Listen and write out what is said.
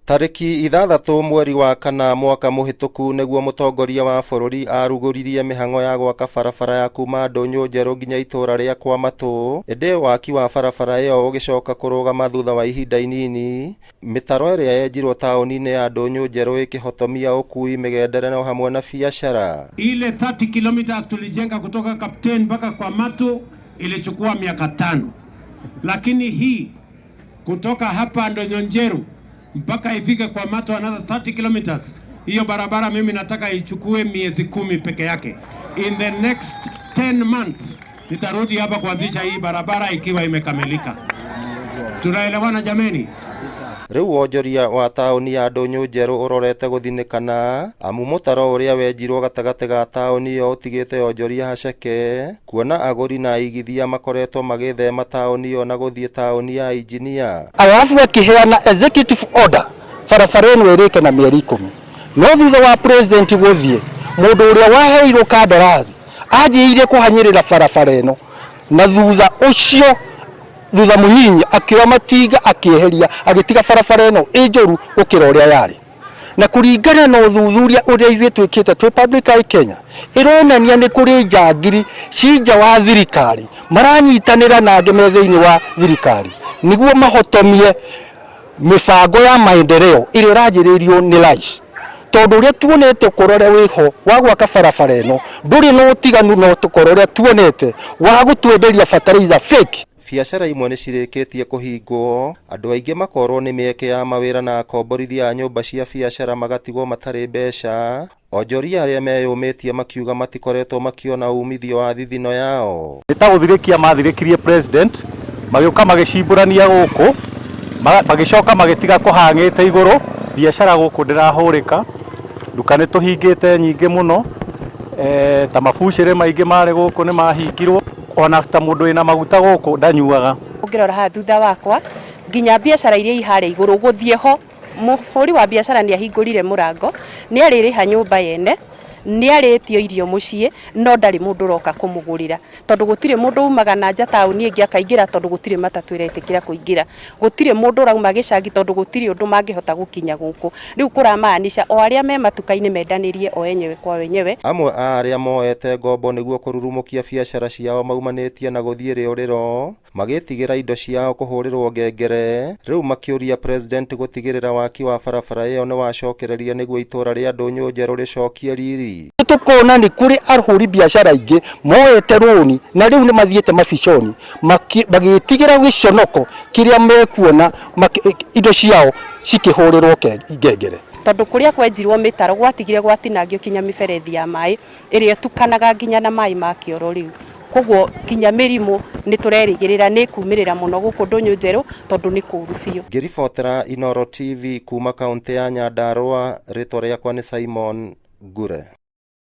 Tarĩki 6 mweri wa kana mwaka mũhĩtũku nĩguo mũtongoria wa bũrũri arugũririe mĩhang'o ya gwaka barabara ya kuma Ndũnyũ Njerũ nginya itũra rĩa Kwamatũ, ĩndĩ waki wa barabara ĩyo ũgĩcoka kũrũgama thutha wa ihinda inini, mĩtaro ĩrĩa yenjirwo taũni-inĩ ya Ndũnyũ Njerũ ĩkĩhotomia ũkui, mĩgendere o hamwe na biacara. Ile 30 kilometers tulijenga kutoka Kapten mpaka Kwamatu ilichukua miaka 5, lakini hii kutoka hapa Ndonyo Njeru mpaka ifike Kwamatu another 30 kilometers, hiyo barabara mimi nataka ichukue miezi 10 peke yake. In the next 10 months nitarudi hapa kuanzisha hii barabara ikiwa imekamilika. Tunaelewana jameni? Rĩu wonjoria wa taũni ya Ndũnyũ Njerũ ũrorete gũthinĩkana amu mũtaro ũrĩa wenjirwo gatagatĩ ga taũni ĩyo ũtigĩte onjoria haceke, kuona agũri na aigithia makoretwo magĩthema taũni ĩyo na gũthiĩ taũni ya Injinia. Alafu akĩheana executive order barabara ĩno ĩrĩke na mĩeri 10, no thutha wa president gũthiĩ, mũndũ ũrĩa waheirwo kandarathi anjĩrĩirie kũhanyĩrĩra barabara ĩno, na thutha ũcio thutha mũnyinyi akĩoya matinga akĩeheria, agĩtiga barabara ĩno ĩ njũru gũkĩra ũrĩa yarĩ. Na kũringana na ũthuthuria ũrĩa ithuĩ twĩkĩte twĩ Public Eye Kenya, ĩronania nĩ kũrĩ njangiri ci nja wa thirikari maranyitanĩra na angĩ me thĩinĩ wa thirikari nĩguo mahotomie mĩbango ya maendeleo ĩrĩa ĩranjĩrĩirio nĩ rais, tondũ ũrĩa tuonete ũkora ũrĩa wĩho wa gwaka barabara ĩno ndũrĩ na ũtiganu na ũkora ũrĩa tuonete wa gũtwenderia bataraitha fake. Biacara imwe nĩcirĩkĩtie kũhingwo, andũ aingĩ makorwo nĩ mĩeke ya mawĩra na akomborithia a nyũmba cia biacara magatigwo matarĩ mbeca. Onjoria arĩa meyũmĩtie makiuga matikoretwo makiona umithio wa thithino yao. Nĩ ta gũthirĩkia mathirĩkirie president, magĩũka magĩcimbũrania gũkũ, magĩcoka magĩtiga kũhang'ĩte igũrũ. Biacara gũkũ ndĩrahũrĩka, nduka nĩ tũhingĩte nyingĩ mũno, ta mabucĩrĩ maingĩ marĩ gũkũ nĩ mahingirwo, ona ta mũndũ wĩna maguta gũkũ ndanyuaga. Ũngĩrora haha thutha wakwa, nginya biacara iria i harĩa igũrũ gũthiĩ ho, mũhũri wa biacara nĩ ahingũrire mũrango, nĩ arĩrĩha nyũmba yene, nĩ arĩtio irio mũciĩ, no ndarĩ mũndũ ũroka kũmũgũrĩra, tondũ gũtirĩ mũndũ umaga na nja taũni ĩngĩ akaingĩra, tondũ gũtirĩ matatũ ĩretĩkĩra kũingĩra, gũtirĩ mũndũ ũrauma gĩcagi, tondũ gũtirĩ ũndũ mangĩhota gũkinya gũkũ. Rĩu kũramaanisha o arĩa me matuka-inĩ mendanĩrie o enyewe kwa wenyewe. Amwe a arĩa moete ngombo nĩguo kũrurumũkia biacara ciao maumanĩtie na gũthiĩ rĩũrĩro, magĩtigĩra indo ciao kũhũrĩrwo ngengere, rĩu makĩũria president gũtigĩrĩra waki wa barabara ĩyo nĩwacokereria nĩguo itũra rĩa Ndũnyũ Njerũ rĩcokie riri. Tũkona nĩ kũrĩ ahũri biacara aingĩ moete rũni na rĩu nĩ mathiĩte mabiconi magĩtigĩra gĩconoko kĩrĩa mekuona indo ciao cikĩhũrĩrwo ngengere, tondũ kũrĩa kwenjirwo mĩtaro gwatigire gwatinangio kinya mĩberethi ya maĩ ĩrĩa ĩtukanaga nginya na maĩ ma kĩoro rĩu. Koguo nginya mĩrimũ nĩ tũrerĩgĩrĩra nĩ ĩkumĩrĩra mũno gũkũ Ndũnyũ Njerũ, tondũ nĩ kũũru biũ. Ngĩribotera Inooro TV kuma kaũntĩ ya Nyandarũa, rĩtwa rĩakwa nĩ Simon Ngure.